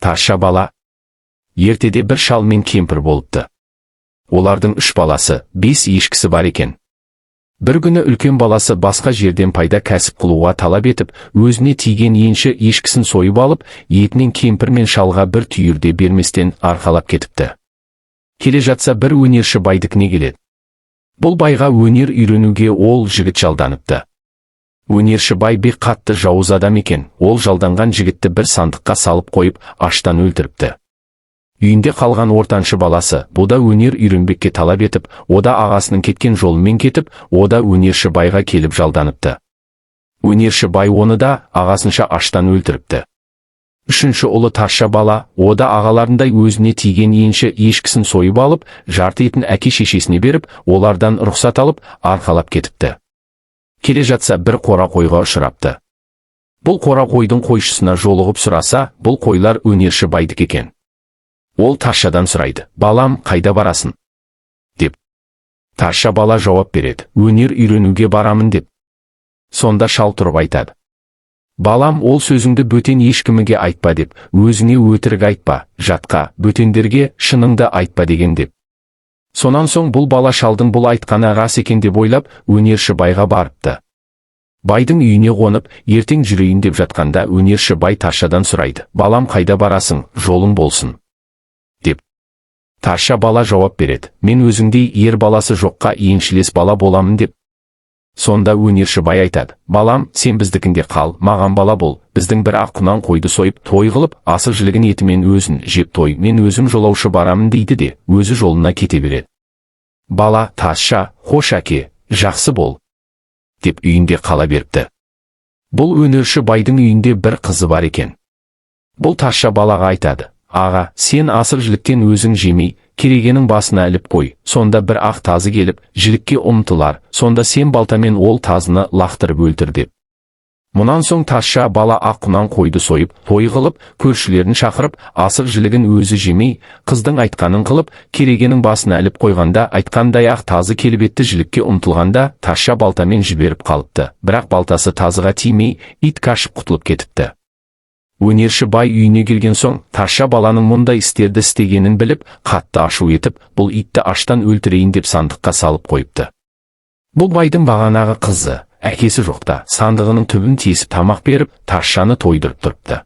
Тазша бала. Ертеде бір шал мен кемпір болыпты. Олардың үш баласы, бес ешкісі бар екен. Бір күні үлкен баласы басқа жерден пайда кәсіп қылуға талап етіп, өзіне тиген енші ешкісін сойып алып, етінен кемпір мен шалға бір түйір де берместен арқалап кетіпті. Келе жатса, бір өнерші байдікіне келеді. Бұл байға өнер үйренуге ол жігіт жалданыпты. Өнерші бай бек қатты жауыз адам екен. Ол жалданған жігітті бір сандыққа салып қойып, аштан өлтіріпті. Үйінде қалған ортаншы баласы, бұ да өнер үйренбекке талап етіп, о да ағасының кеткен жолымен кетіп, о да өнерші байға келіп жалданыпты. Өнерші бай оны да ағасынша аштан өлтіріпті. Үшінші ұлы тазша бала, о да ағаларындай өзіне тиген енші ешкісін сойып алып, жарты етін әке шешесіне беріп, олардан рұқсат алып, арқалап кетіпті. Келе жатса, бір қора қойға ұшырапты. Бұл қора қойдың қойшысына жолығып сұраса, бұл қойлар өнерші байдікі екен. Ол тазшадан сұрайды: «Балам, қайда барасың?» – деп. Тазша бала жауап береді: «Өнер үйренуге барамын», – деп. Сонда шал тұрып айтады: «Балам, ол сөзіңді бөтен ешкімге айтпа деп, өзіңе өтірік айтпа, жатқа, бөтендерге шыныңды айтпа деген», – деп. Сонан соң бұл бала шалдың бұл айтқаны рас екен деп ойлап, өнерші байға барыпты. Байдың үйіне қонып, ертең жүрейін деп жатқанда, өнерші бай тазшадан сұрайды: «Балам, қайда барасың, жолың болсын?» – деп. Тазша бала жауап береді: «Мен өзіңдей ер баласы жоққа еншілес бала боламын», – деп. Сонда өнерші бай айтады: «Балам, сен біздікінде қал, маған бала бол. Біздің бір ақ құнан қойды сойып, той қылып, асық жілігін етімен өзін жеп той, мен өзім жолаушы барамын», – дейді де, өзі жолына кете береді. Бала тазша: «Хош, әке, жақсы бол», – деп үйінде қала беріпті. Бұл өнерші байдың үйінде бір қызы бар екен. Бұл тазша балаға айтады: «Аға, сен асық жіліктен өзің жемей, керегенің басына іліп қой. Сонда бір ақ тазы келіп, жілікке ұмтылар. Сонда сен балтамен ол тазыны лақтырып өлтір», – деп. Мұнан соң тазша бала ақ құнан қойды сойып, той қылып, көршілерін шақырып, асық жілігін өзі жемей, қыздың айтқанын қылып, керегенің басына іліп қойғанда, айтқандай ақ тазы келіп етті. Жілікке ұмтылғанда, тазша балтамен жіберіп қалыпты. Бірақ балтасы тазыға тимей, ит қашып құтылып кетіпті. Өнерші бай үйіне келген соң, тазша баланың мұндай істерді істегенін біліп, қатты ашу етіп, бұл итті аштан өлтірейін деп сандыққа салып қойыпты. Бұл байдың бағанағы қызы әкесі жоқта сандығының түбін тесіп, тамақ беріп, тазшаны тойдырып тұрыпты.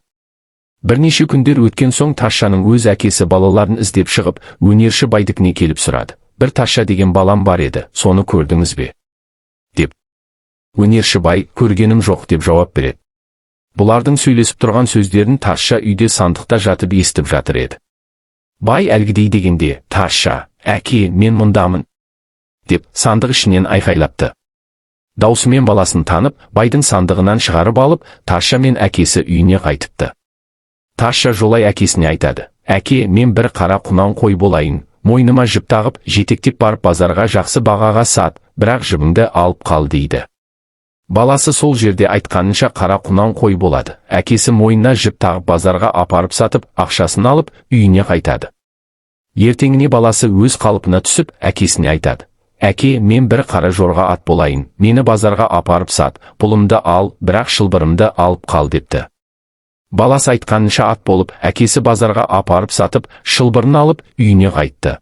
Бірнеше күндер өткен соң, тазшаның өз әкесі балаларын іздеп шығып, өнерші байдікіне келіп сұрады: «Бір тазша деген балам бар еді, соны көрдіңіз бе?» – деп. Өнерші бай: «Көргенім жоқ», – деп жауап береді. Бұлардың сөйлесіп тұрған сөздерін тазша үйде сандықта жатып естіп жатыр еді. Бай әлгідей дегенде, тазша: «Әке, мен мұндамын», – деп сандық ішінен айқайлапты. Даусымен баласын танып, байдың сандығынан шығарып алып, тазша мен әкесі үйіне қайтыпты. Тазша жолай әкесіне айтады: «Әке, мен бір қара құнан қой болайын, мойныма жіп тағып, жетектеп барып, базарға жақсы бағаға сат, бірақ жібіңді алып қал», – дейді. Баласы сол жерде айтқанынша қара құнан қой болады. Әкесі мойнына жіп тағып, базарға апарып сатып, ақшасын алып, үйіне қайтады. Ертеңіне баласы өз қалпына түсіп, әкесіне айтады: «Әке, мен бір қара жорға ат болайын, мені базарға апарып сат, пұлымды ал, бірақ шылбырымды алып қал», – депті. Баласы айтқанынша ат болып, әкесі базарға апарып сатып, шылбырын алып, үйіне қайтты.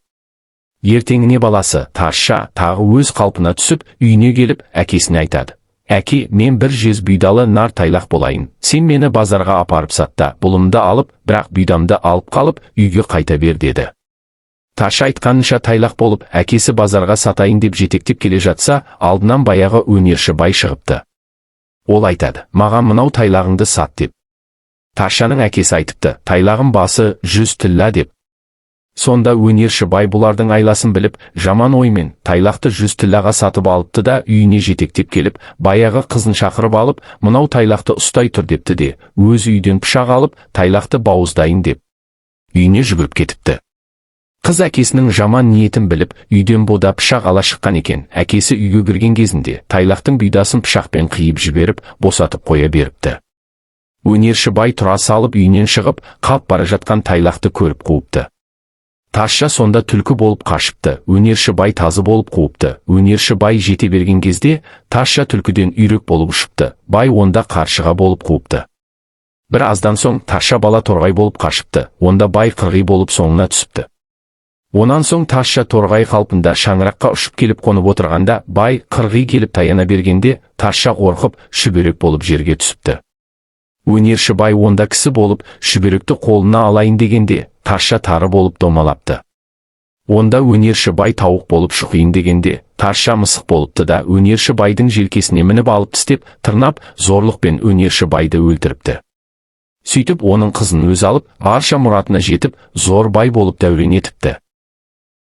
Ертеңіне баласы тазша тағы өз қалпына түсіп, үйіне келіп, әкесіне айтады: «Әке, мен бір жез бұйдалы нар тайлақ болайын, сен мені базарға апарып сатта, пұлымды алып, бірақ бұйдамды алып қалып, үйге қайта бер», – деді. Тазша айтқанынша тайлақ болып, әкесі базарға сатайын деп жетектеп келе жатса, алдынан баяғы өнерші бай шығыпты. Ол айтады: «Маған мынау тайлағыңды сат», – деп. Тазшаның әкесі айтыпты: «Тайлағым басы 100 тілла», – деп. Сонда өнерші бай бұлардың айласын біліп, жаман оймен тайлақты 100 тіллаға сатып алыпты да, үйіне жетектеп келіп, баяғы қызын шақырып алып: «Мынау тайлақты ұстай тұр», – депті де, өзі үйден пышақ алып, тайлақты бауыздайын деп, үйіне жүгіріп кетіпті. Қыз әкесінің жаман ниетін біліп, үйден бода пышақ ала шыққан екен. Әкесі үйге кірген кезінде тайлақтың бұйдасын пышақпен қиып жіберіп, босатып қоя беріпті. Өнерші бай тұра салып үйінен шығып, қалып бара жатқан тайлақты көріп қуыпты. Тазша сонда түлкі болып қашыпты, өнерші бай тазы болып қуыпты. Өнерші бай жете берген кезде, тазша түлкіден үйрек болып ұшыпты, бай онда қаршыға болып қуыпты. Бір аздан соң тазша бала торғай болып қашыпты, онда бай қырғи болып соңына түсіпті. Онан соң тазша торғай қалпында шаңыраққа ұшып келіп қонып отырғанда, бай қырғи келіп таяна бергенде, тазша қорқып, шүберек болып жерге түсіпті. Өнерші бай онда кісі болып, шүберекті қолына алайын дегенде, тазша тары болып домалапты. Онда өнерші бай тауық болып шұқиын дегенде, тазша мысық болыпты да, өнерші байдың желкесіне мініп алып тістеп, тырнап, зорлықпен өнерші байды өлтіріпті. Сөйтіп оның қызын өзі алып, барша мұратына жетіп, зор бай болып дәурен етіпті.